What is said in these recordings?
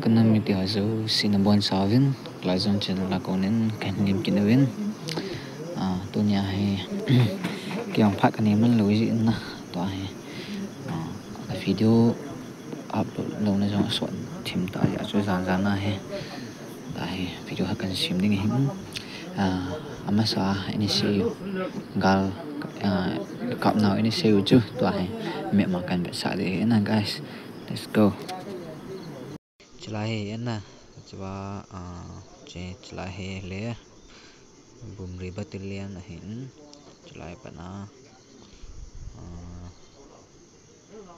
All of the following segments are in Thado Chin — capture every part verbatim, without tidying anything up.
Ka nam mite ho jouse nabonchauvin, Kalai Zone channel a konin kahin lim kit uvin. Ah, tunia hi kei jong phat kanei man lou jeh in na, tua hi, ah, video upload louna jong asot thim ta jeh a chu jan jan a hi, tua hi video khat kahin sem ding ahin. Ah, amasa a ina sei u, gal, ah, kap nau ina sei u chu, tua hi map a kahin vetsah ding ahi na, guys. Let's go. Chulai hi na, chua, ah, che, chulai hi le, Bumri Battalion ahin, chulai pat na, ah,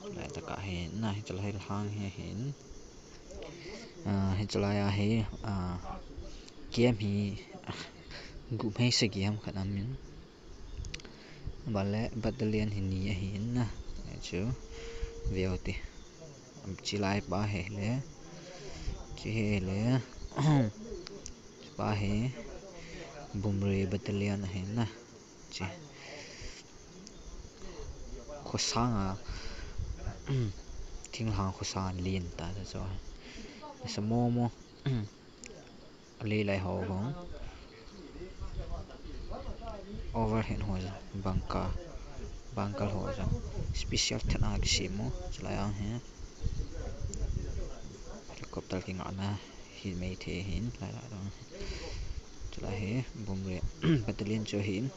chulai tah a hi na, hi chulai lhang hi ahin, ah, hi chulai a hi, ah, camp hi, ah, gup hei sagi ham khat amin. Ban le battalion hi ni ahin na. Chu veu te. Chulai pa hi le. Chi hi le. Pa hi Bumri Battalion ahin na. Chi. Khosang a. Thinglhang khosang len ta chu. Sa mo mo. Alei lai ho jong. Overhead ho jong. Bunker. Bunker ho jong. Special than a kisem u. Chulai a hi. Helicopter kingahna. Hi mei thei hin. Lai lai jong. Chulai hi. Bumri. Battalion chu hin.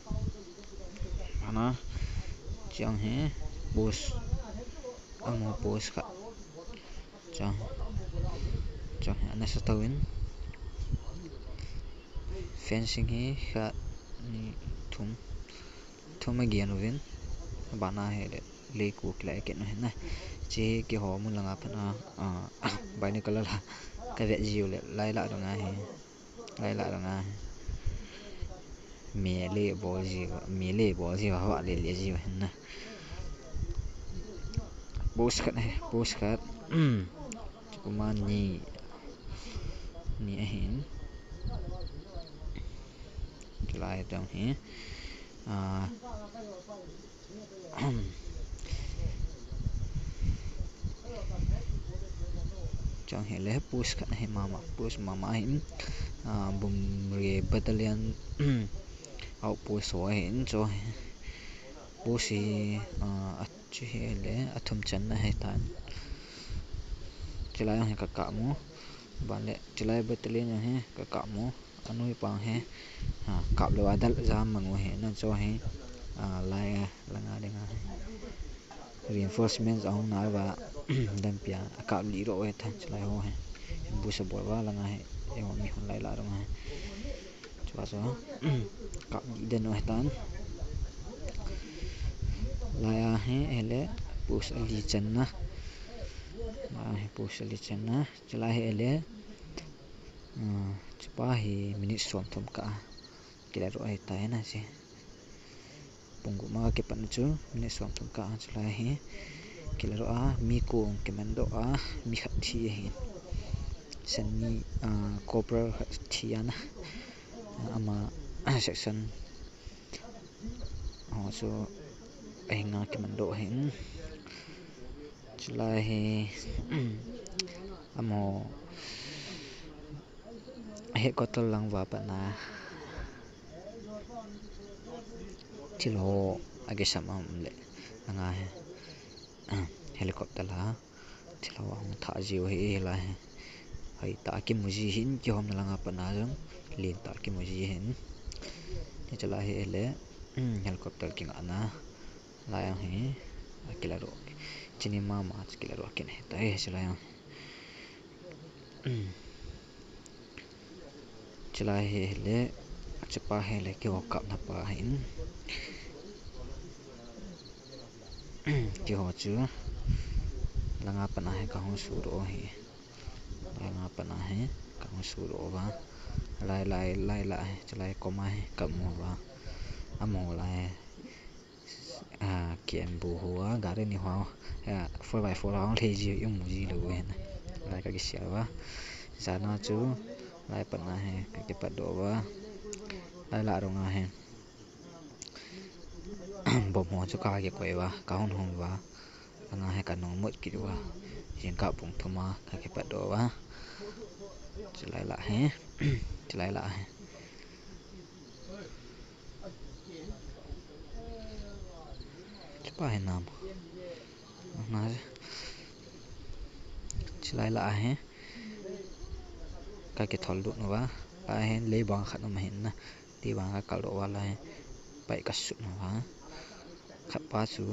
Ana. Chiang hi. Post. Amaho post khat. Chang, chang, ana sa tauvin. Fencing hi khat, ni, thum, thum a gen uvin. Bana hi le, leiku kilai kit u hin na. Chi keiho mun langa phat a, ah, binocular la, ka vet jiu le, lai la dong ahi. Lai la dong a. Mele bol jiu, mele bol jiu, hava le le jiu hin na. Post khat ahi, post khat. Chukuma ni, ni ahin. Chulai tong hi. Ah, Chang hi le post khat ahi mama, post mama ahin, ah, Bumri Battalion outpost ho ahin, chu hi post hi, ah, achu hi le athum channa ahitan. Chulai hi ka kap u, ban le chulai battalion hi ka kap u. Anoi pang hi, ha, kap lou a dal jam mang u hi, na chu hi, a, lai a, langa dinga hi. Reinforcement ahung na uva, dampi a, akap lih lou u hi ta, chulai ho hi. Ambush abol uva, langa hi, eiho mi hon lai la dong hi. Chua chu, kap lih den u hi tan. Lai a hi, hile, post ali channa. Lai a hi, post ali channa. Chulai hi, hile, Ah, chupa hi minute som thum kah a kila ro ahi tai na chi. Pung gup ma kipat na chu minute som thum kah a chulai hi kila ro a mi ko kiman doh a mi khat thi ahi. Sen mi, ah, corporal khat thi ana. Ama section ho chu ahinga kiman doh ahin. Chulai hi, amaho headquarter lang uva pat na thil ho akisam a um le, langa hi, helicopter la thil ho ahung thah jiu hi, hilai hi. Hoi tah a kimu ji hin, kihomna langa pat na jong len tah a kimu ji hin. Hiche lai hi le, helicopter kingahna. Lai a hi, akila ro. Chini mama, akila ro, akin hi, tai, hiche lai a. Hiche lai hi le, achupa hi le, keiho kapna pa hin. Keiho chu, langa pat na hi kahung sudoh hi. Langa pat na hi, kahung sudoh uva. Lai, lai, lai, lai, hiche lai koma hi, kamu uva. Amaho lai. Ah, K M bu ho a, gari ni ho a, ah, four by four a hung lhei ji, i mu ji lou u hin. Lai ka kisel uva. Jan a chu, lai pat na hi, ka kipat doh uva. Lai lah rung a hi. Bomb ho chu ka kikoi uva, ka hung hung uva. Langa hi ka nung mut kit uva. Jingkah pung thum a, ka kipat doh uva. Chulai lah hi. Chulai lah hi. Chupa hi nam. Na. Chulai lah hi. Ka kithol lut uva. Ka hin lei bang khat um hin na. Lei bang ka kal uva la hi. Pai ka sut uva. Khat pa chu.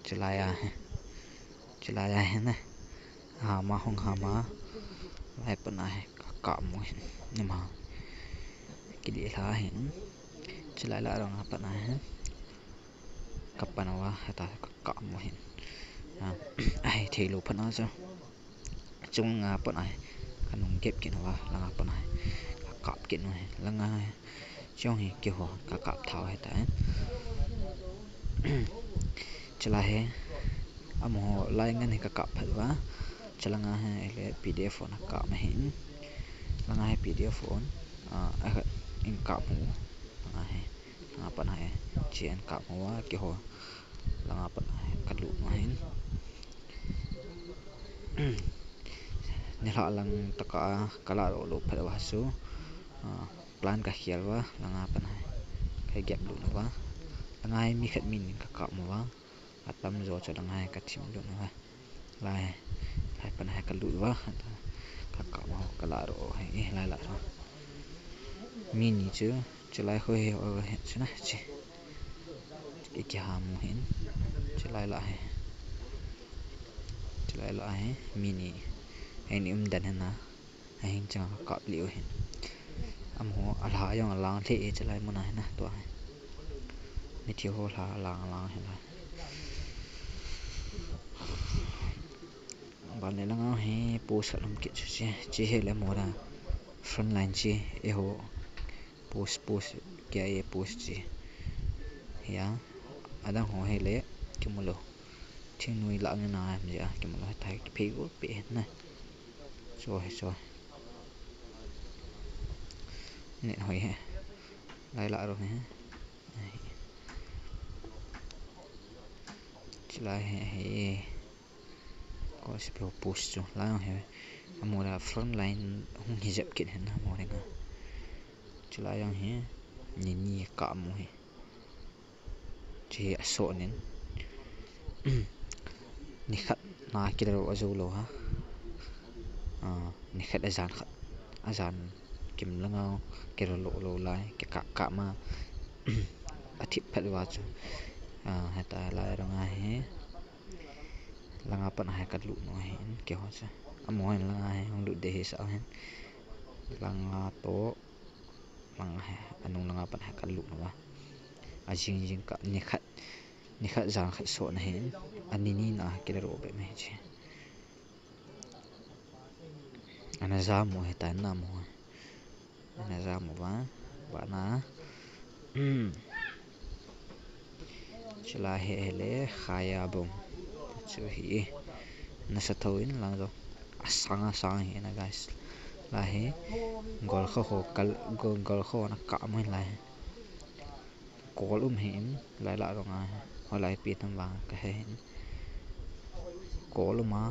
Chulai a hi. Chulai a hi na. Hama hung hama. Lai pana hi ka kap mu hin. Nima. Kili la hin. Chulai lah rong a pana hi. Ka pan uva, heta ka kap mu hin. A, ahi thei lou pana chu. Chung nga pana hi. Ka nung gep kit uva, langa pana hi. Ka kap kit nu hin. Langa hi. Chung hi kiho, ka kap thau heta hi. Chulai hi. Amaho lai ngan hi ka kap phat uva. Chulanga hi le P D F on a kap ma hin. Langa hi P D F on. A, a, in kap mu. Langa hi. Langa pana hi. Chien kap mu uva kiho. Langa pana hi. Ka lut ma hin. Nilhah lang taka ka la ro lo phat uva chu. A, plan ka khel uva, langa pana hi. Ka gep lut uva. Langa hi mi khat mi ni ka kap mu uva. Atam jo chu langa hi ka thim lut uva. Lai, lai pana hi ka lut uva. Ka kap mu ka la ro hi, lai la ro. Mi ni chu, chulai ho hi, o hi, chu na, chi. Ki, kiha mu hin. Chulai lah hi. Chulai lah hi. Mi ni. Hi ni um dan hin na. Ahin chang kap liu hin. Amaho, alha jong alang le e chulai mun a hin na, tua hi. Mithi ho lha lang lang hin na. Ban le langa hi post khat um kit chu chi, chi hi le mora frontline chi, eiho post, post, K I A post chi. Hia, adang ho hi le, kimu lou. Thingnoi lah nge na, em jia, kimu lou, heta hi, kiphei gol pe, na. Cho hi, cho hi. Net hoi hi. Lai lah ro hi. Chulai hi, hi. Ko si pe post chu. Lai hi. Amora frontline hung hi jep kit hin amora nga. Chulai jong hi. Ni ni ka mu hi. Chi aso nin. Nikhat na kila ro ajo lou ha. A, nikhat ajan khat. Ajan kim langa kila lou lou lai. Kika kama. Athip phat uva chu. A, heta lai rong a hi. Langa pan a hi ka lut nu hi in kiho chu. Amaho in langa hi hung lut de hi sa hin. Langa to. Langa hi. Anung langa pan a hi ka lut nu a. Ajing jing ka nikhat. Nikhat jan khat so na hin. Ani ni na kila ro be me chi. Ana ja mu heta na mu. Ana ja mu va. Ba na. Hmm. Chulai hi le khaya bom. Chu hi. Nasa tho in lang jo. Asang asang hi na guys. Lai hi. Gol kho ho kal, gol, gol kho na ka mu lai hi. Kol um hi in, lai lah rong a hi. Ho lai pi tam vang ka he hin. Kol um a,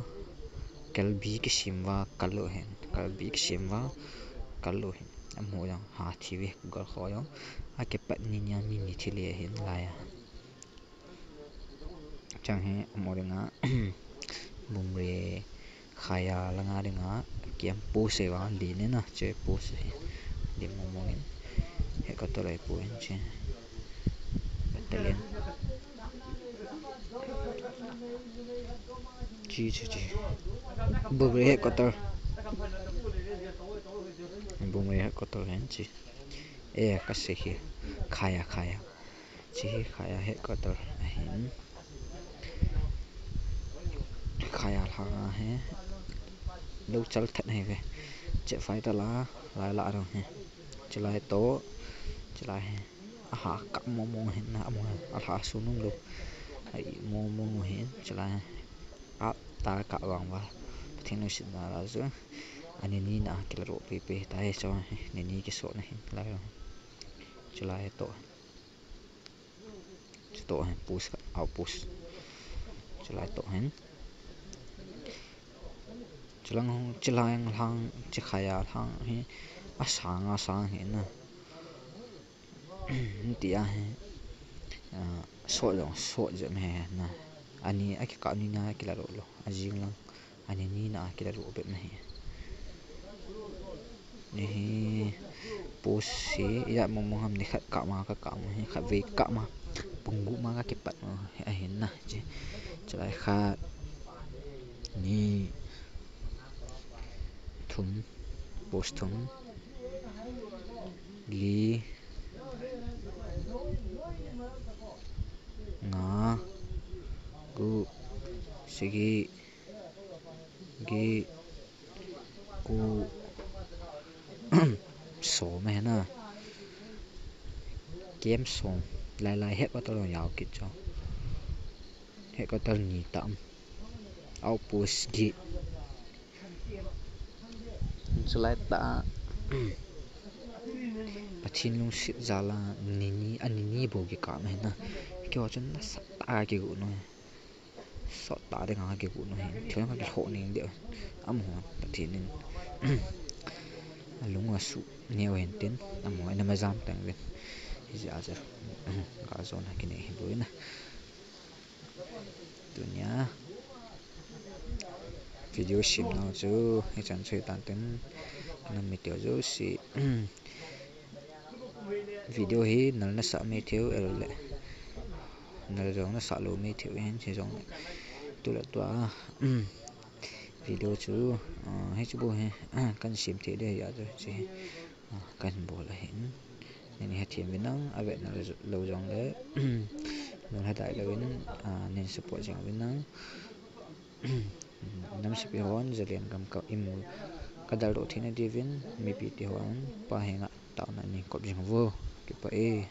kalbi kisim va kal u hin. Kalbi kisim va kal u hin. Amu jong ha thi ve gol kho jong. Akipat ni nia mi ni thi le hin lai a. Chang hi amu ding a. Bumre. Khaya langa dinga kiam post e vang din na che post hi. Din mong mong in. Headquarter lai pu in che. Battalion. Chi chi chi. Bumre headquarter. Bumre headquarter hin chi. E ka se hi. Khaya khaya. Chi hi khaya headquarter ahin. Khaya lhang a hi. Lou chal that hi ve. Che fai ta la, lai la rong hi. Chulai to, chulai hi. Aha ka mo mo hin na mo. Alha su nung lou. Ai mo mo hin. Chulai. A ta ka vang va. Pathen lou sin na la zu. Ani ni na kila ro pe pe ta hi so. Ni ni ki so na hin. Lai rong. Chulai to. Chuto hin post ka, outpost. Chulai to hin. Lang hung chilang lang chikhaya lang hi asang asang hi na. Tia hi, ah, sot jong sot jong hi na. Ani akikap ni na kila lo lo. Ajing lang. Ani ni na kila lo bep na hi. Ni hi post hi, ija mong mong ham ni khat kap ma ka kap ma hi, khat vei kap ma. Pung gup ma ka kipat ma hi ahin na. Chi, chulai khat ni thum, post thum, li, nga, gup, sagi, get, ko, som hi na. Kem som, lai lai headquarter jong jao kit chu. Headquarter ni tam. Outpost get. Chulai tah, Pathen lungset jal a, ni ni, ani ni bou kikap hi na. Keiho chun nasatah a kigot u hi. Sot tah dinga kigot u hi. Thil khat kilhoh ning ding. Amaho Pathen in alung asuh neo hen tin. Amaho in ama jam teng uvin. Hijeh a chu. Ga jona kinei hi bou na. Tunia video sem nau chu hichan chu hitan tin, nam mite jouse video hi nal nasah mai thei u, ahilou le nal jong nasah lou mai thei u hin, hijongle tu le tua video chu, ah, hiche bou hi, ah, kan sem thei ding ahi a chu, hiche hi. Ah, kan bol ahin. Nin hethem uvin lang, avet nalou jongle, nung hethem louvin, ah, nin support jing uvin lang. Nam sepai hon, Zalen gam ka imu, ka daldoh theina diuvin, mipi te hon, Pa henga taona nin kop jing uvo, kipah e.